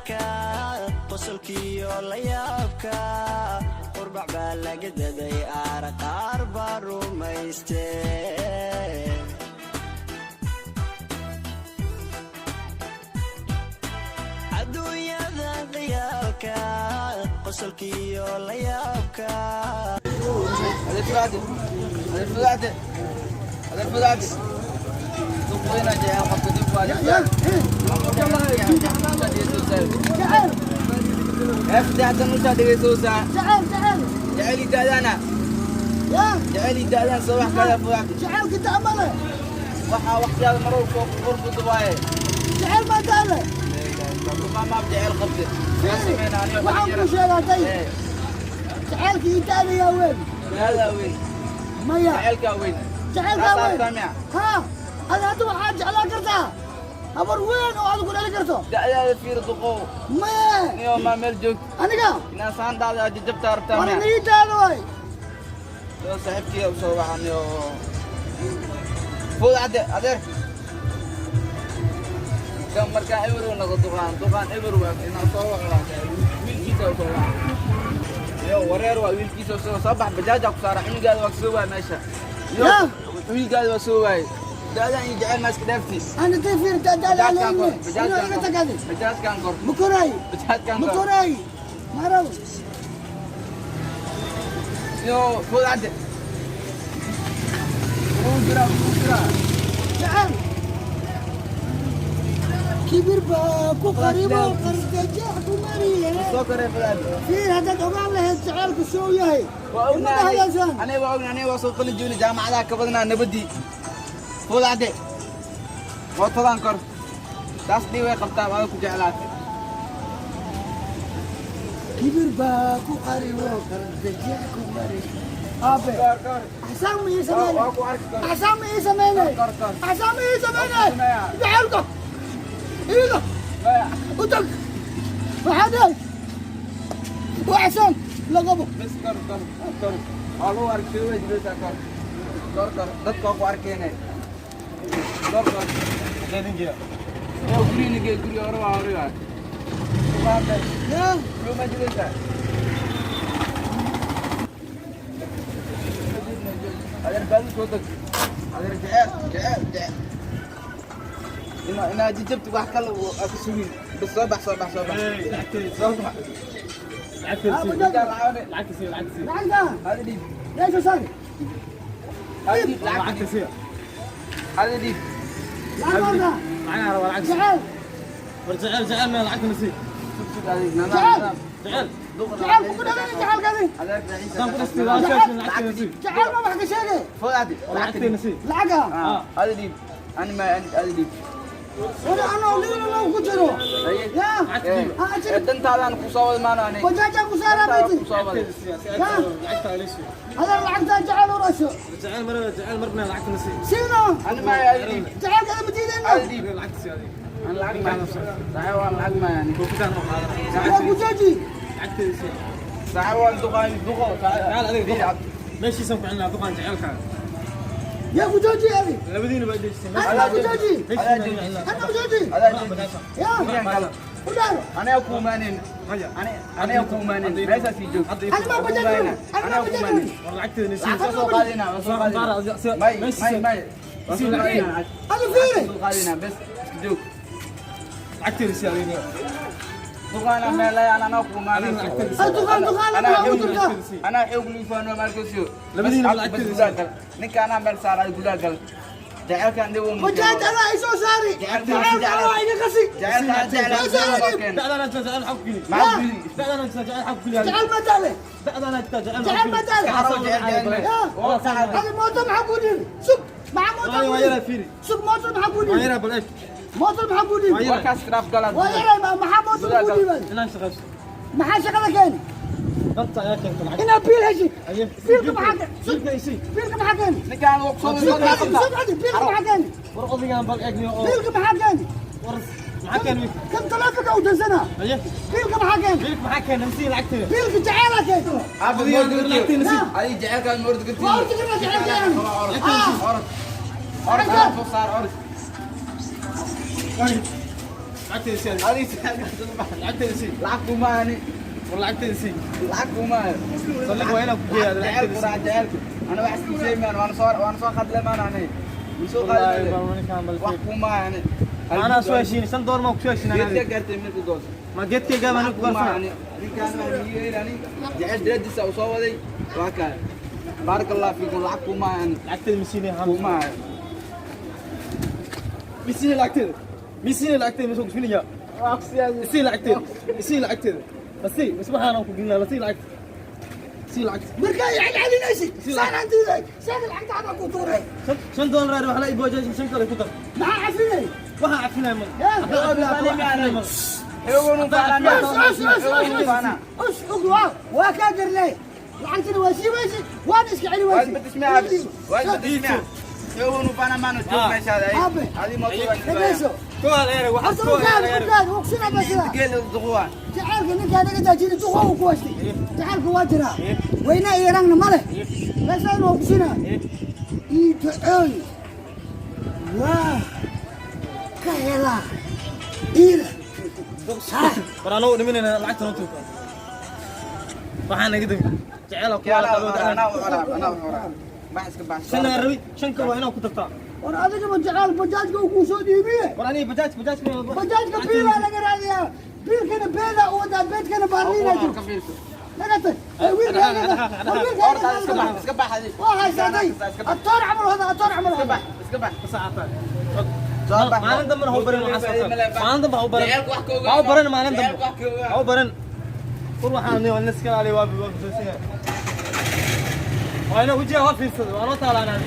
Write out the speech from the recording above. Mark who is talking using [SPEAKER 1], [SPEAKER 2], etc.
[SPEAKER 1] Qiyaalka qosolkiyo la yaabka, qurbac baa laga daday, aar qaar baa rumayste. Adduunyada qiyaalka qosolkiyo la yaabka.
[SPEAKER 2] Adeer Fudaade, adeer Fudaade, adeer Fudaade. Duqweyna jecel qabta dib waa
[SPEAKER 3] Ya, jecel.
[SPEAKER 2] Saddexdan ushaa dhegeyso saa.
[SPEAKER 3] Jecel, jecel.
[SPEAKER 2] Jecel ii daadaana.
[SPEAKER 3] Ya.
[SPEAKER 2] Jecel ii daadaan soo wax kale, Fudaade.
[SPEAKER 3] Jecelka da'male.
[SPEAKER 2] Waxaa waqtiyaada marow soo qurbudu waaye.
[SPEAKER 3] Jecel maa da'le.
[SPEAKER 2] Duqaa maab jecel qabte.
[SPEAKER 3] Waxaan kuu sheegaa day, jecelka ii da'dayaa weyn.
[SPEAKER 2] Daadaa weyn.
[SPEAKER 3] Maya.
[SPEAKER 2] Jecelkaa weyn.
[SPEAKER 3] Jecelkaa
[SPEAKER 2] Taasaa
[SPEAKER 3] weyn.
[SPEAKER 2] Saamiya.
[SPEAKER 3] Ha, ada hadda waxaad jeclaan kartaa habar weyn oo aad ku dhali karto.
[SPEAKER 2] Da'daada fiir, duqow.
[SPEAKER 3] Maya.
[SPEAKER 2] Niyo maa meel joogto.
[SPEAKER 3] Aniga.
[SPEAKER 2] Inaa saan dhacda jajabtaa rabtaa
[SPEAKER 3] war
[SPEAKER 2] miya?
[SPEAKER 3] Ii daada waay.
[SPEAKER 2] Yoo saaxiibkii u soo waxaan yoo Fuud cadde adeer. Kan markaa eber uu noqdo, duqaan duqaan eber waa inaa soo wacdaa wiilkiisa u soo waca. Yo wareer waa wiilkiisa soo bax, bajaaja ku saara, cunugaada waa soo waay meesha. Yo
[SPEAKER 3] Ya.
[SPEAKER 2] wiilkaada waa soo waayey. Da'daan iyo jecel maa iska dhaafti.
[SPEAKER 3] Ana day fiir da'daada.
[SPEAKER 2] Bajaajkaan kor.
[SPEAKER 3] Alayne inuu iga tagadi.
[SPEAKER 2] Bajaajkaan kor.
[SPEAKER 3] Ma koray.
[SPEAKER 2] Bajaajkaan
[SPEAKER 3] Ma
[SPEAKER 2] kor.
[SPEAKER 3] Koray marow.
[SPEAKER 2] Yo Fuud cadde. Wuu jiraa, wuu jiraa.
[SPEAKER 3] Jecel kibir baa ku qaribo qardajeex ku mariye.
[SPEAKER 2] Soo koree, Fuud cadde.
[SPEAKER 3] Fiir, haddaad ogaan lahayd jaceylku soo yahay
[SPEAKER 2] Waa
[SPEAKER 3] ima
[SPEAKER 2] ognahay.
[SPEAKER 3] dhahdaysaan.
[SPEAKER 2] Aniga waa ognahay, aniga waa soo qalin jebinay jaamacadaha ka badanaa nabadii. Fuud cadde. Mootadan kor. Taas dhii way qabtaa adag ku jeclaatay.
[SPEAKER 3] Kibir baa ku qaribo qardajeex ku mariye. Aabe,
[SPEAKER 2] Kor, kor.
[SPEAKER 3] axsaan ma ii
[SPEAKER 2] Waa
[SPEAKER 3] sameynay?
[SPEAKER 2] ku arki kor.
[SPEAKER 3] Axsaan ma ii sameynay?
[SPEAKER 2] Kor, kor.
[SPEAKER 3] Axsaan ma ii sameynay?
[SPEAKER 2] Maya.
[SPEAKER 3] Jaceylka iiga
[SPEAKER 2] Maya.
[SPEAKER 3] U tag, waxaa dhahay waa axsaan laqabo.
[SPEAKER 2] Bes kor, kor, kor. Waa lagu arkay way jirtaa, kor. Kor, kor. Dadka waa ku arkeenay. Kor, kor. Yoo guriga guriga hore waa hore waa. Waa
[SPEAKER 3] Ya.
[SPEAKER 2] Luma jirtaa. Adeer baadi soo deg. Adeer jecel, jecel, jecel. Inaa jijabti wax kale oo ka sugin. Bas soo bax, soo bax, soo bax. Soo bax.
[SPEAKER 3] Lacagta.
[SPEAKER 2] Hada dhiib.
[SPEAKER 3] Yaa soo saari.
[SPEAKER 2] Hada dhiib lacagta. Hada dhiib.
[SPEAKER 3] Lacag horta jecel.
[SPEAKER 2] Sug adiga.
[SPEAKER 3] Jecel.
[SPEAKER 2] Nidaam.
[SPEAKER 3] Jecel kuku dhalina jecelkadi. Jecel ma wax ka sheegay?
[SPEAKER 2] Fuad, lacagta dhiib.
[SPEAKER 3] Lacaga.
[SPEAKER 2] Hada dhiib. Ani ma hada dhiib.
[SPEAKER 3] Wala anoo liina loo ku jiro ya.
[SPEAKER 2] Ee dantaadaan ku soo wada maano ani.
[SPEAKER 3] Bajaajaan ku saaraa bayti.
[SPEAKER 2] Ku soo wada.
[SPEAKER 3] Ya hada lacagtaa jecel u rasho siino.
[SPEAKER 2] Ani ma hada dhiib.
[SPEAKER 3] Jecelkada ma diidayno.
[SPEAKER 2] Hada dhiib. Ani lacag ma. Saxib waan lacag ma yani.
[SPEAKER 3] Waa ku jooji.
[SPEAKER 2] Saxib waan duqaan duqo.
[SPEAKER 4] Meeshiisan ku celnaa duqaan jecelkaaga.
[SPEAKER 3] Yaa ku jooji adi.
[SPEAKER 4] Labadiina baa dejisay.
[SPEAKER 3] Anna ku jooji.
[SPEAKER 2] Adaa
[SPEAKER 3] Anna ku jooji.
[SPEAKER 2] Adaa jooji.
[SPEAKER 3] Ya.
[SPEAKER 2] Gurigan kala.
[SPEAKER 3] U dhaaro.
[SPEAKER 2] Aniga ku imaanin. Aniga ku imaanin. Meeshaas ii joog.
[SPEAKER 3] Ani ma bajaaj rabin. Ani ma bajaaj rabin.
[SPEAKER 4] War lacagteeda
[SPEAKER 2] Waa soo qaadina, waa soo qaadina. May, may, may. Waa soo qaadina.
[SPEAKER 3] Adi fiiri.
[SPEAKER 2] Soo qaadina, bes iska joog.
[SPEAKER 4] Lacagteeda si adiga.
[SPEAKER 2] Duqaana meel ayaan anaa ku imaanin.
[SPEAKER 3] Ay duqaan duqaan maxaa u jirtaa?
[SPEAKER 2] Anaa xoog liifaano markasiyo.
[SPEAKER 4] Labadiina
[SPEAKER 2] Bas,
[SPEAKER 4] lacagteeda
[SPEAKER 2] bas gudaha gal. Ninka anaa meel saaray gudaha gal. Jaceylkan dhib uu
[SPEAKER 3] Bajaaj adaa i soo saari. Jaceylka adaa iga qasi.
[SPEAKER 2] Jaceylkan jecel.
[SPEAKER 4] Dacdana inta jecel xaq ku geli.
[SPEAKER 2] Maxaa guli?
[SPEAKER 4] Dacdana inta jecel xaq ku geli.
[SPEAKER 3] Jecel ma taale.
[SPEAKER 4] Dacdana inta jecel.
[SPEAKER 3] Jecel ma taale.
[SPEAKER 2] Xaro jecel jecel.
[SPEAKER 3] Ya. Adi mooto maxaa kuu dhiibi? Sug. Maxaa mooto
[SPEAKER 4] Waa
[SPEAKER 3] kuu
[SPEAKER 4] waa yara
[SPEAKER 3] dhiibi?
[SPEAKER 4] fiiri.
[SPEAKER 3] Sug, mooto maxaa kuu
[SPEAKER 4] Waa
[SPEAKER 3] dhiibi?
[SPEAKER 4] yara bal eeg.
[SPEAKER 3] Mooto maxaa kuu dhiibi?
[SPEAKER 2] Warkaas raaf galad.
[SPEAKER 3] Waa yaray, maxaa mooto kuu dhiibay?
[SPEAKER 4] Inaan shaqaysto.
[SPEAKER 3] Maxaa shaqada keeni?
[SPEAKER 4] Danta ayaa keentay lacag.
[SPEAKER 3] Inaad biil heshid.
[SPEAKER 4] Aye.
[SPEAKER 3] Biilka maxaa keeni? Sug.
[SPEAKER 4] Biilka isii.
[SPEAKER 3] Biilka maxaa keeni?
[SPEAKER 2] Ninkaan wuu soo
[SPEAKER 3] Sug adi, sug adi, biilka maxaa keeni?
[SPEAKER 4] War odaygaan bal eeg oo
[SPEAKER 3] Biilka maxaa keeni?
[SPEAKER 4] War maxaa keenay?
[SPEAKER 3] Kan taleefanka u dansanaa.
[SPEAKER 4] Aye.
[SPEAKER 3] Biilka maxaa keeni?
[SPEAKER 4] Biilka maxaa keenay? Masii lacagteeda.
[SPEAKER 3] Biilka jaceelaa keeni.
[SPEAKER 2] Adi jaceylkaan ma ordi kartid.
[SPEAKER 3] Waa ordi karnaa jaceylkaan.
[SPEAKER 2] Orod. Orod, orod, soo saar orod.
[SPEAKER 4] Lacagta Lacagteeda sii adiga.
[SPEAKER 2] Adiga halkaas uga bax.
[SPEAKER 4] Lacagteeda sii.
[SPEAKER 2] Lacag kuma ani.
[SPEAKER 4] War lacagteeda sii.
[SPEAKER 2] Lacag kuma.
[SPEAKER 4] Saldhig waa inaan ku geeyaa, lacagteeda sii.
[SPEAKER 2] Jaceelku ana wax isku sheemaan, waan soo, waan soo qadle maan ani. Soo
[SPEAKER 4] Wallaahi,
[SPEAKER 2] qadle.
[SPEAKER 4] bal ninkaan bal
[SPEAKER 2] Wax kuma ani.
[SPEAKER 4] Anaa soo heshiin $5 ma ku soo heshiin
[SPEAKER 2] Geedka
[SPEAKER 4] anaa.
[SPEAKER 2] gaartay mid goos.
[SPEAKER 4] Ma geedkayga baan ku gaarsanaa.
[SPEAKER 2] Ninkaan wax niyeelani jacayl daraadiisa u soo waday waa kaa. Baaraka Allah fiikum, lacag kuma ani.
[SPEAKER 4] Lacagteeda ma siinay hal.
[SPEAKER 2] Kuma.
[SPEAKER 4] Ma siinay lacagteeda. Ma siinay lacagteeda, ma soo gudbinaya. Isii lacagteeda. Isii lacagteeda. Basi, bas waxaan ku gelinaa, la sii lacagta. Sii lacagta.
[SPEAKER 3] Markaa i celcelinaysid saanaan diiday, saana lacagta adaa ku tuuray.
[SPEAKER 4] $5 wax la iiboojaaj, shan kale ku dar.
[SPEAKER 3] Maxaa cafinay?
[SPEAKER 4] Waxaan cafinaya mal.
[SPEAKER 3] Yaa.
[SPEAKER 4] Cafinaya mal.
[SPEAKER 2] Xoogan faana.
[SPEAKER 3] Us us us us us us og waa kaa garlay, lacagtana waa sii weysid, waana iska celi
[SPEAKER 2] waad
[SPEAKER 3] weysid.
[SPEAKER 2] badismaa, waad badismaa. Xoogan faana maano joog meeshaada.
[SPEAKER 3] Aabe.
[SPEAKER 2] Adi ma
[SPEAKER 3] Dhageyso.
[SPEAKER 4] Kuwa la yara waxa
[SPEAKER 3] Horta ukaad ukaad uqsina basida.
[SPEAKER 2] Geel duqwa.
[SPEAKER 3] Jacaylka ninkaa naga daajina duqa uu ku haystay. Jacaylka waa jiraa, weynaa iyo rangna ma leh, meeshaan waa kusinaa. Ii ducooy, waa ka helaa iila.
[SPEAKER 4] War anoo dhimanayna lacagta noo tuurta. Waxaan naga dambi. Jecel ku
[SPEAKER 2] Ana
[SPEAKER 4] wala
[SPEAKER 2] ana ana ana bax iska bax.
[SPEAKER 4] Shan rabi, shan kale waa inaad ku tagtaa.
[SPEAKER 3] War adigaba jacaal bajaajka uu kuu soo dhiibiye.
[SPEAKER 4] War aniga bajaaj bajaaj.
[SPEAKER 3] Bajaajka biilaa laga raadiyaa, biilkana beedaa u wadaa, beedkana baarliinaa
[SPEAKER 2] Ka
[SPEAKER 3] jirto.
[SPEAKER 2] fiirso.
[SPEAKER 3] Naga tag ee wiilka, war wiilka.
[SPEAKER 2] Horta iska bax, iska bax adi.
[SPEAKER 3] Waa haysatay atoor camal wada, atoor camal
[SPEAKER 2] Iska
[SPEAKER 3] wada.
[SPEAKER 2] bax, iska bax.
[SPEAKER 4] Saacata.
[SPEAKER 2] Soo bax.
[SPEAKER 4] Maalin dambe ha u barin waxaas oo kale. Maalin dambe ha u barin.
[SPEAKER 2] Jaceylku wax ka ogaa.
[SPEAKER 4] Ha u barin maalin dambe.
[SPEAKER 2] Jaceylku wax ka ogaa.
[SPEAKER 4] Ha u barin. War waxaan waa la iska ilaaliyo, waa waa kusoosanya. Waa inaa wajiga waa fiirsada, waa noo taalaanaa.